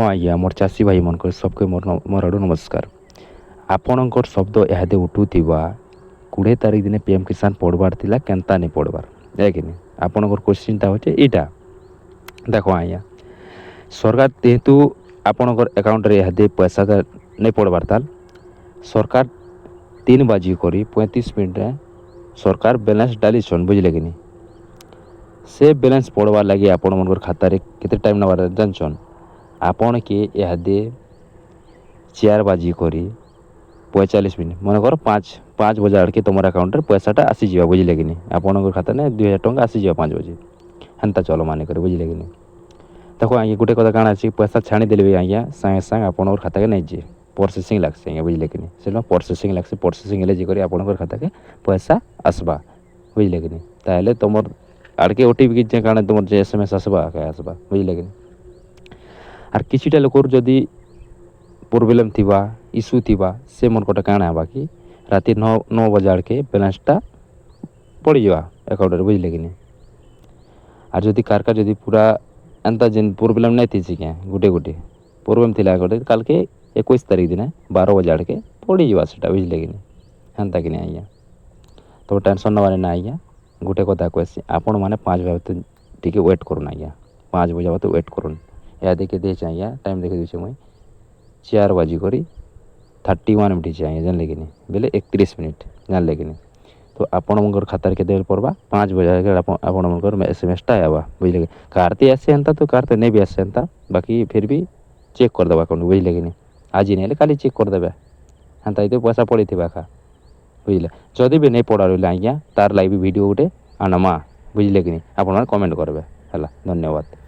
ହଁ ଆଜ୍ଞା, ମୋର୍ ଚାଷୀ ଭାଇମାନଙ୍କର ସବକେ ମୋର୍ ଆଡ଼ୁ ନମସ୍କାର। ଆପଣଙ୍କର ଶବ୍ଦ ଇହାଦେ ଉଠୁଥିବା, 20 ତାରିଖ ଦିନେ ପିଏମ୍ କିଷାନ ପଡ଼ବାର୍ ଥିଲା, କେନ୍ତା ନାଇଁ ପଡ଼ବାର୍ କିନି? ଆପଣଙ୍କର କୋଶ୍ଚିନ୍ଟା ହଉଛେ ଇଟା। ଦେଖ ଆଜ୍ଞା, ସରକାର ଯେହେତୁ ଆପଣଙ୍କର ଆକାଉଣ୍ଟରେ ଇହାଦେ ପଇସାଟା ନାଇଁ ପଡ଼ବାର୍, ତାଲ୍ ସରକାର 3 ବାଜି କରି 35 ମିନିଟ୍ରେ ସରକାର ବାଲାନ୍ସ ଡାଲିଛନ୍, ବୁଝିଲେ କିନି? ସେ ବାଲାନ୍ସ ପଡ଼ବାର୍ ଲାଗି ଆପଣମାନଙ୍କର ଖାତାରେ କେତେ ଟାଇମ୍ ନେବାର ଜାଣିଛନ୍? ଆପଣକେ ଇହାଦେ 4 ବାଜି କରି 45 ମିନିଟ୍, ମନେକର 5 ବଜା ଆଡ଼କେ ତୁମର ଆକାଉଣ୍ଟରେ ପଇସାଟା ଆସିଯିବା, ବୁଝିଲେ କିନି? ଆପଣଙ୍କର ଖାତାନେ 2000 ଟଙ୍କା ଆସିଯିବ 5 ବଜେ। ହେନ୍ତା ଚଲ ମାନିକରି, ବୁଝିଲେ କିନି? ଦେଖ ଆଜ୍ଞା, ଗୋଟେ କଥା କାଣା ଅଛି, ପଇସା ଛାଣିଦେଲେ ବି ଆଜ୍ଞା ସାଙ୍ଗେ ସାଙ୍ଗେ ଆପଣଙ୍କର ଖାତାକେ ନେଇଯିବେ। ପ୍ରୋସେସିଂ ଲାଗ୍ସି ଆଜ୍ଞା, ବୁଝିଲେ କିନି? ସେନ ପ୍ରୋସେସିଂ ଲାଗ୍ସି। ପ୍ରୋସେସିଂ ହେଲେ ଯାଇକରି ଆପଣଙ୍କର ଖାତାକେ ପଇସା ଆସ୍ବା, ବୁଝିଲେ କିନି? ତାହେଲେ ତୁମର ଆଡ଼କେ ଓଟିପି କି କାଣା ତୁମର ଯେ ଏସ୍ଏମ୍ଏସ୍ ଆସ୍ବା ଏକା ଆସ୍ବା, ବୁଝିଲେ କିନି? ଆର୍ କିଛିଟା ଲୋକର ଯଦି ପ୍ରୋବ୍ଲେମ୍ ଥିବା, ଇସ୍ୟୁ ଥିବା, ସେମାନଙ୍କଟା କାଣା ହେବା କି ରାତି 9 ବଜା ଆଡ଼କେ ବାଲାନ୍ସଟା ପଡ଼ିଯିବା ଆକାଉଣ୍ଟରେ, ବୁଝିଲେ କିନି? ଆର୍ ଯଦି କାର୍ କାର୍ ଯଦି ପୁରା ଏନ୍ତା ଯେନ୍ ପ୍ରୋବ୍ଲେମ୍ ନାଇଁ ଥିସି କେଁ, ଗୁଟେ ଗୁଟେ ପ୍ରୋବ୍ଲେମ୍ ଥିଲା ଗୋଟେ, କାଲ୍କେ 21 ତାରିଖ ଦିନେ 12 ବଜା ଆଡ଼କେ ପଡ଼ିଯିବା ସେଟା, ବୁଝିଲେ କିନି? ହେନ୍ତା କିନି ଆଜ୍ଞା, ତ ଟେନସନ୍ ନେବାର୍ ନା ଆଜ୍ଞା। ଗୋଟେ କଥା କହେସି, ଆପଣମାନେ 5 ବଜେ ଟିକେ ୱେଟ୍ କରୁନ୍ ଆଜ୍ଞା, 5 ବଜା ପର୍ଯ୍ୟନ୍ତ ୱେଟ୍ କରୁନ୍। ଇହାଦେ କେତେ ହେଇଛେ ଆଜ୍ଞା? ଟାଇମ୍ ଦେଖି ଦେଉଛେ ମୁଇଁ। 4 ବାଜି କରି 31 ମିନିଟ୍ ହେଇଛେ ଆଜ୍ଞା, ଜାଣିଲେ କିନି? ବେଲେ 31 ମିନିଟ୍, ଜାଣିଲେ କିନି? ତ ଆପଣଙ୍କର ଖାତାରେ କେତେବେଳେ ପଡ଼ବା? 5 ବଜା ଆପଣଙ୍କର ଏସ୍ଏମ୍ଏସ୍ଟା ଆଇବା, ବୁଝିଲେ କି? କାର୍ତେ ଆସେ ହେନ୍ତା ତ, କାର୍ତେ ନେଇ ବି ଆସେ ହେନ୍ତା। ବାକି ଫିର୍ ବି ଚେକ୍ କରିଦେବା ଆକାଉଣ୍ଟ, ବୁଝିଲେ କିନି? ଆଜି ନାଇଁ ହେଲେ କାଲି ଚେକ୍ କରିଦେବେ। ହେନ୍ତା ହେଇଥିବ, ପଇସା ପଡ଼ିଥିବା ଏକା, ବୁଝିଲେ? ଯଦି ବି ନାଇଁ ପଡ଼ା ରହିଲେ ଆଜ୍ଞା, ତାର୍ ଲାଗି ବି ଭିଡ଼ିଓ ଗୋଟେ ଆନମା, ବୁଝିଲେ କିନି? ଆପଣମାନେ କମେଣ୍ଟ କରିବେ। ହେଲା, ଧନ୍ୟବାଦ।